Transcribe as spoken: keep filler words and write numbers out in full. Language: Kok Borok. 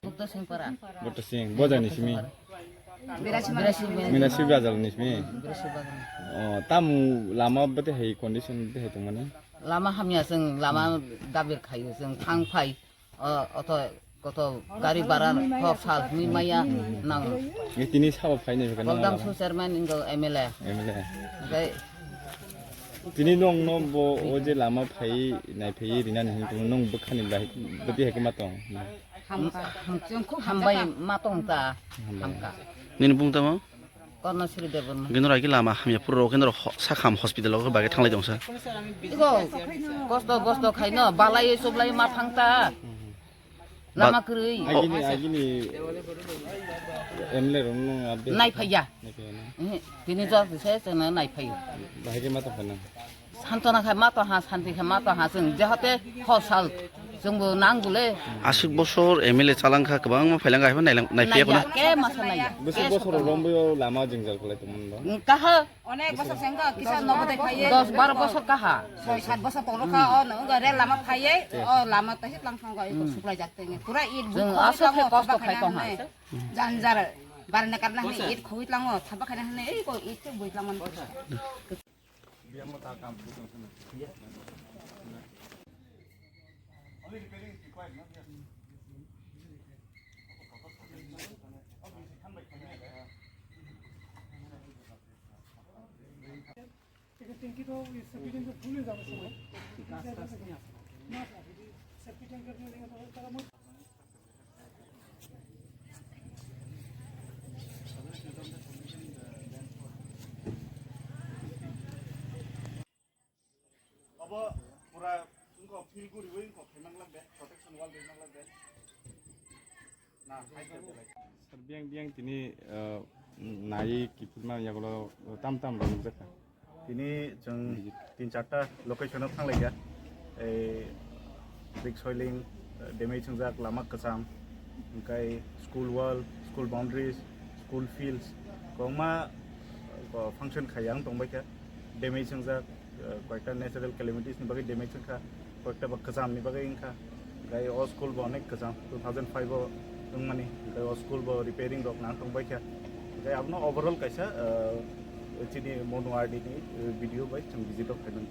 Bukto Singh para. Bukto Singh, bojang ni simi. Birasi Birasi Birasi. Mina Sibri ajal ni simi. Birasi bagan. Oh, tamu lama bete hai condition bete hai tongmani. Lama hamya seng, lama dabir khayo seng, thang phai. Oh, oto, koto gari bara hok sal mi maya nang. Ni tini sabo phai ni kana. Goldam Su chairman ingo M L A. M L A. Oke. Tini nong no bo o je lama phai nai phai rina ni hing nong bwkhani bai bwtwi hai ma tong. Hambai ma tong ta. Hamka. Nini bung tamo? Korno Sri Debbarma. Gino ragi lama hamya puro gino sakham hospital o bage thanglai tongsa. Iko kosto bosto khaino balai sublai ma thang ta. Lama kwrwi. Agini, agini M L A rok nung abde. Nai phaiya. Nai phaiya na. Ehe, tini jor se se na nai phaiya. Bahai ke mata phana. Santona khai mata ha, santi khai mata ha, seng jehate hosal. Sengbo nang gule. Aswk bosor M L A chalangkha, kwbangma phailangkha, haikhe nailang-, nai phaiya khuna. Naiya, ke masa naiya. Bwswk bosor rombo lama jwngjal kwlai tongmani ba? Kaha. Onek bosor sengkha, kisa nogo de phaiye. Dos baro bosor kaha. Soi sat bosor tongkha, o no, rel lama phaiye, o lama to hit lang thangkha, iko suklai jak tenge. Pura it. Jwng aswk khe kosto khai tongha. Janjar, barna karna hane it khoi tlango, thapa khaina hane, ei ko it te boi tlango. এটা ট্যাঙ্কি তো ওই সেফটি ট্যাঙ্কি ফুল হয়ে যাবে সময়। না, স্যার, যদি সেফটি ট্যাঙ্কি আপনি নিয়ে তাহলে তারা মরে Obo pura wngkha field guriwi wngkha khaimang lak de, protection wall rimang lak de. Na, hai khe belai. Sir, biyang, biyang tini, uh, nai kiphilma yagulo tam tam rok nukjakha. Tini chwng tin charta location o thanglaikha. Ei brick soiling, damage wngjak lama kwcham, hwnkhe school wall, school boundaries, school fields, kwbangma, uh, function khaiya wng tongbaikha. Damage wngjak, uh, koyekta natural calamities ni bagwi damage wngkha, koyekta ba kwcham ni bagwi wngkha. Hwnkhe o school bo onek kwcham, two thousand five o wngmani, hwnkhe o school bo repairing rok nang tongbaikha. Hwnkhe abono overall kaisa, uh, chini Monu R D ni, uh, B D O bai chwng visit rok khaimani.